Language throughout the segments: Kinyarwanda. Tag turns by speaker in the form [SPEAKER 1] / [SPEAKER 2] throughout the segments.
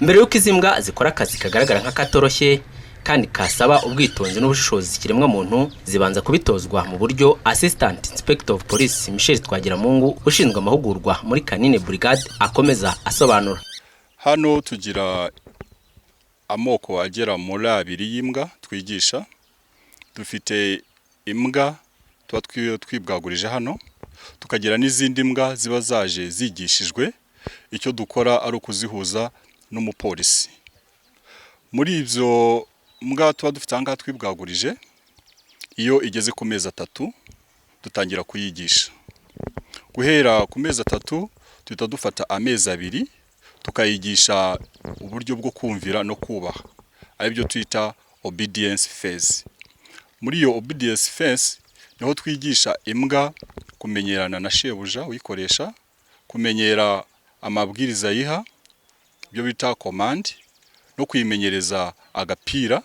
[SPEAKER 1] Mbere y'uko izi mbwa zikora akazi kagaragara nk'akatoroshye kandi kasaba ubwitonzi n'ubushishozi ikiremwamuntu, zibanza kubitozwa mu buryo Assistant Inspector of Police Michel Twagiramungu, ushinzwe amahugurwa muri Canine Brigade, akomeza asobanura.
[SPEAKER 2] Hano tugira amoko agera muri abiri y'imbwa twigisha. Dufite imbwa tuba twibwagurije hano, tukagira n'izindi mbwa ziba zaje zigishijwe. Icyo dukora ari ukuzihuza n'umupolisi. Muri ibyo mbwa tuba dufite aha ngaha twibwagurije, iyo igeze ku mezi 3 dutangira kuyigisha. Guhera ku mezi 3 duhita dufata amezi 2 tukayigisha uburyo bwo kumvira no kubaha, aribyo twita obedience phase. Muri iyo obedience phase niho twigisha imbwa kumenyerana na shebuja uyikoresha, kumenyera amabwiriza ayiha, ibyo bita command, no kuyimenyereza agapira,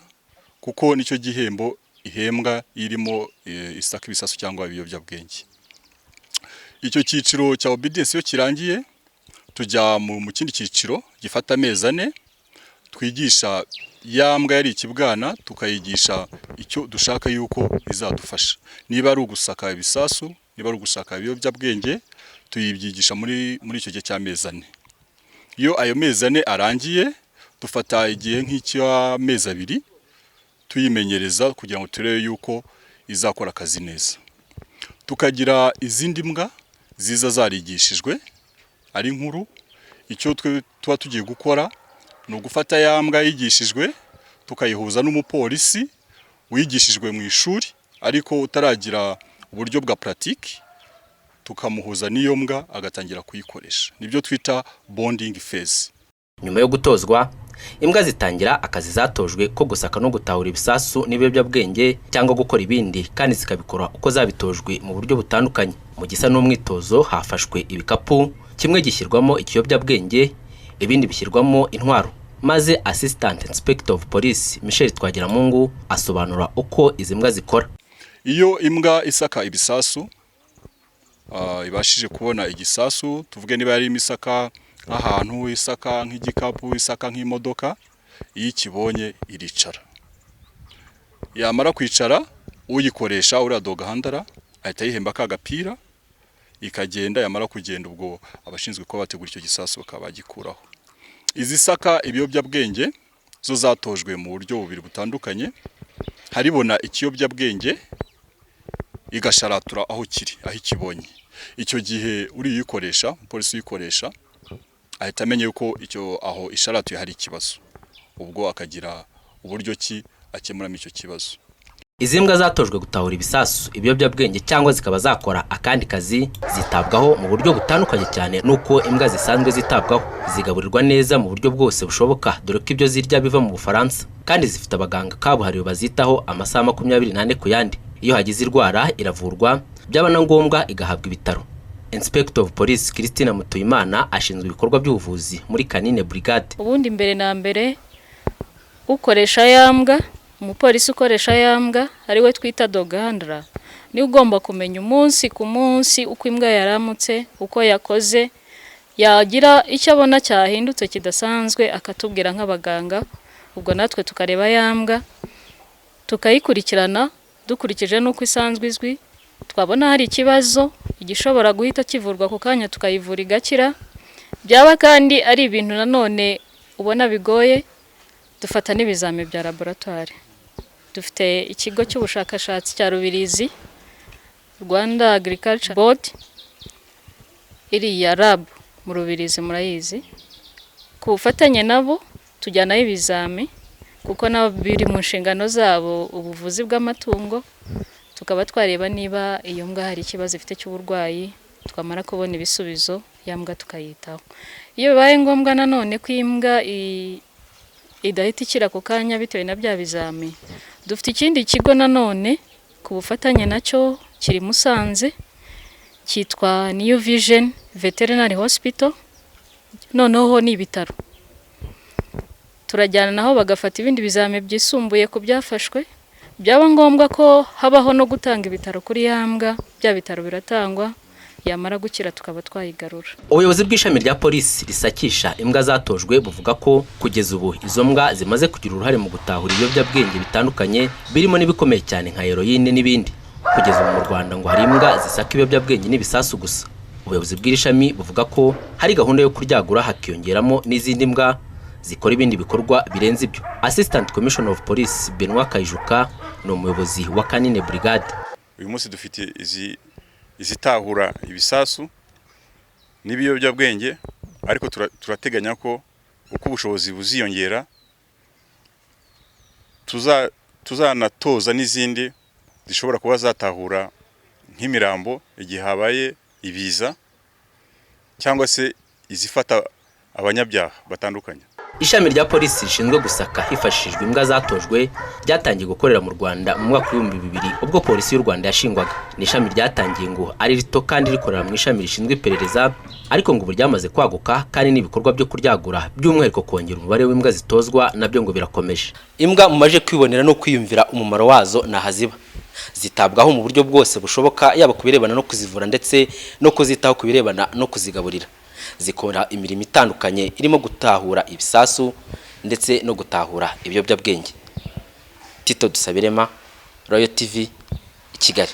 [SPEAKER 2] kuko nicyo gihembo ihembwa irimo isaka ibisasu cyangwa ibiyobyabwenge. Icyo cyiciro cya obedience iyo kirangiye, tujya mu kindi cyiciro gifata amezi 4, twigisha ya mbwa yari ikibwana, tukayigisha icyo dushaka yuko izadufasha. Niba ari ugusaka ibisasu, niba ari ugusaka ibiyobyabwenge, tuyibyigisha muri icyo gihe cy'amezi 4. Iyo ayo mezi 4 arangiye, dufata igihe nk'icy'amezi 2 tuyimenyereza kugira ngo turebe yuko izakora akazi neza. Tukagira izindi mbwa ziza zarigishijwe ari nkuru. Icyo twe tuba tugiye gukora ni ugufata ya mbwa yigishijwe, tukayihuza n'umupolisi wigishijwe mu ishuri ariko utaragira uburyo bwa pratique, tukamuhuza n'iyo mbwa agatangira kuyikoresha. Nibyo twita bonding phase.
[SPEAKER 1] Nyuma yo gutozwa, imbwa zitangira akazi zatojwe ko gusaka no gutahura ibisasu n'ibiyobyabwenge cyangwa gukora ibindi, kandi zikabikora uko zabitojwe mu buryo butandukanye. Mu gisa n'umwitozo, hafashwe ibikapu, kimwe gishyirwamo ikiyobyabwenge, ibindi bishyirwamo intwaro, maze Assistant Inspector of Police Michel Twagiramungu asobanura uko izi mbwa zikora.
[SPEAKER 2] Iyo imbwa isaka ibisasu ibashije kubona igisasu, tuvuge niba yarimo isaka nk'ahantu, isaka nk'igikapu, isaka nk'imodoka, iyo ikibonye iricara. Yamara kwicara, uyikoresha, uriya dog handler, ahita ayihemba ka gapira, ikagenda. Yamara kugenda, ubwo abashinzwe kuba bategura icyo gisasu bakaba bagikuraho. Izisaka ibiyobyabwenge zo zatojwe mu buryo bubiri butandukanye. Haribona ikiyobyabwenge igasharatura aho kiri, aho ikibonye. Icyo gihe uriyikoresha, umupolisi uyikoresha, ahita amenya yuko icyo aho isharatuye hari ikibazo, ubwo akagira uburyo ki akemuramo icyo kibazo.
[SPEAKER 1] Izi mbwa zatojwe gutahura ibisasu, ibiyobyabwenge cyangwa zikaba zakora akandi kazi, zitabwaho mu buryo butandukanye cyane n'uko imbwa zisanzwe zitabwaho. Zigaburirwa neza mu buryo bwose bushoboka, dore ko ibyo zirya biva mu Bufaransa, kandi zifite abaganga kabuhariwe bazitaho amasaha 24 ku yandi. Iyo hagize indwara iravurwa, byaba na ngombwa igahabwa ibitaro. Inspector of Police Christine Mutuyimana ashinzwe ibikorwa by'ubuvuzi muri Canine Brigade.
[SPEAKER 3] Ubundi mbere na mbere, ukoresha ya mbwa, umupolisi ukoresha ya mbwa, ariwe twita dog handler, niwe ugomba kumenya umunsi ku munsi uko imbwa yaramutse, uko yakoze. Yagira icyo abona cyahindutse kidasanzwe, akatubwira nk'abaganga. Ubwo natwe tukareba ya mbwa, tukayikurikirana dukurikije n'uko isanzwe izwi. Twabona hari ikibazo, igishobora guhita kivurwa ako kanya tukayivura igakira. Byaba kandi ari ibintu nanone ubona bigoye, dufata n'ibizami bya laboratwari. Dufite ikigo cy'ubushakashatsi cya Rubirizi, Rwanda Agriculture Board, iriya RAB mu Rubirizi murayizi. Ku bufatanye nabo tujyanayo ibizami, kuko nabo biri mu nshingano zabo ubuvuzi bw'amatungo, tukaba twareba niba iyo mbwa hari ikibazo ifite cy'uburwayi. Twamara kubona ibisubizo, ya mbwa tukayitaho. Iyo bibaye ngombwa nanone ko imbwa idahita ikira ako kanya bitewe na bya bizami, dufite ikindi kigo nanone ku bufatanye nacyo kiri Musanze, cyitwa New Vision Veterinary Hospital. Noneho ni ibitaro, turajyana naho bagafata ibindi bizami byisumbuye ku byafashwe. Byaba ngombwa ko habaho no gutanga ibitaro kuri ya mbwa, bya bitaro biratangwa. Yamara gukira tukaba twayigarura.
[SPEAKER 1] Ubuyobozi bw'ishami rya polisi risakisha imbwa zatojwe buvuga ko kugeza ubu izo mbwa zimaze kugira uruhare mu gutahura ibiyobyabwenge bitandukanye, birimo n'ibikomeye cyane nka heroyine n'ibindi. Kugeza ubu mu Rwanda ngo hari imbwa zisaka ibiyobyabwenge n'ibisasu gusa. Ubuyobozi bw'iri shami buvuga ko hari gahunda yo kuryagura, hakiyongeramo n'izindi mbwa zikora ibindi bikorwa birenze ibyo. Assistant Commissioner of Police Benoit Kayijuka ni umuyobozi wa Canine Brigade.
[SPEAKER 4] Uyu munsi dufite izi izitahura ibisasu n'ibiyobyabwenge, ariko turateganya ko uko ubushobozi buziyongera tuzanatoza n'izindi zishobora kuba zatahura nk'imirambo igihe habaye ibiza, cyangwa se izifata abanyabyaha batandukanye.
[SPEAKER 1] Ishami rya polisi rishinzwe gusaka hifashishijwe imbwa zatojwe ryatangiye gukorera mu Rwanda mu mwaka w'2000, ubwo Polisi y'u Rwanda yashingwaga. Ni ishami ryatangiye ngo ari rito kandi rikorera mu ishami rishinzwe iperereza, ariko ngo ubu ryamaze kwaguka, kandi n'ibikorwa byo kuryagura, by'umwihariko kongera umubare w'imbwa zitozwa, nabyo ngo birakomeje. Imbwa mumaje kwibonera no kwiyumvira umumaro wazo ni ahaziba zitabwaho mu buryo bwose bushoboka, yaba ku birebana no kuzivura ndetse no kuzitaho ku birebana no kuzigaburira. Zikora imirimo itandukanye irimo gutahura ibisasu ndetse no gutahura ibiyobyabwenge. Tito Dusabirema, Royal TV, i Kigali.